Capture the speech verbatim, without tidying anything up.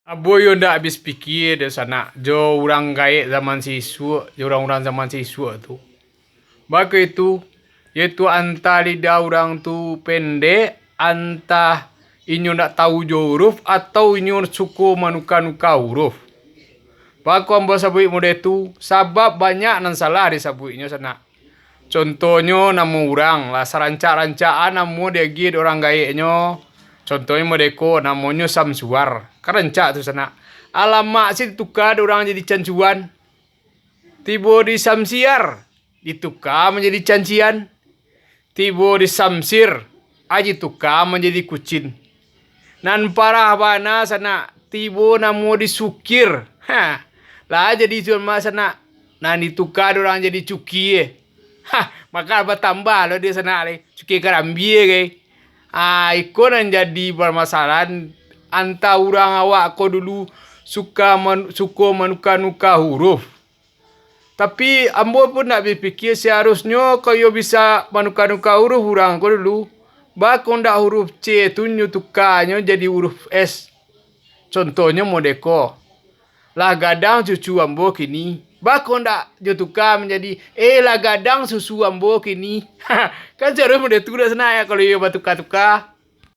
Ambo yo ndak abih pikia doh sanak, jo urang gaek zaman sisuak, jo urang-urang zaman sisuak tu. Bak itu, yaitu antah lidah urang tu pendek, antah inyo ndak tahu jo huruf, atau inyo suko manuka-nuka huruf. Bako ambo sabuik model tu, sabab banyak nan salah disabuiknyo sanak. Contohnyo namo urang, lah sarancak-rancakan namo diagiah dek urang gaeknyo. Contohnyo model ko, namonyo Samsuar. Kan rancak tu sanak. Alamak se dituka dek urang jadi Cancuan. Tibo di Samsiar, dituka manjadi Cancian. Tibo di Samsir, ai dituka manjadi Kucin. Nan parah bana sanak, tibo namo di Sukir. Ha, lah jadi Cuan Mak sanak. Nan dituka dek urang jadi Cuki, eh. Ha, maka batambah lo di sanak lai. Cuki karambia, gai. Ah, iko nan jadi parmasalahan antah urang awak ko dulu suka man-, suko manuka-nuka huruf. Tapi, ambo pun ndak bapikia, saharusnyo ko iyo bisa manuka-nuka huruf urang ko dulu. Bako ndak huruf C tu nyo tukanyo jadi huruf S. Contohnyo model ko, lah gadang cucu ambo kini. Bako ndak nyo tuka manjadi, eh, lah gadang susu ambo kini. Kan saharusnyo model tu dak sanak, ya, kalau iyo batuka-tuka.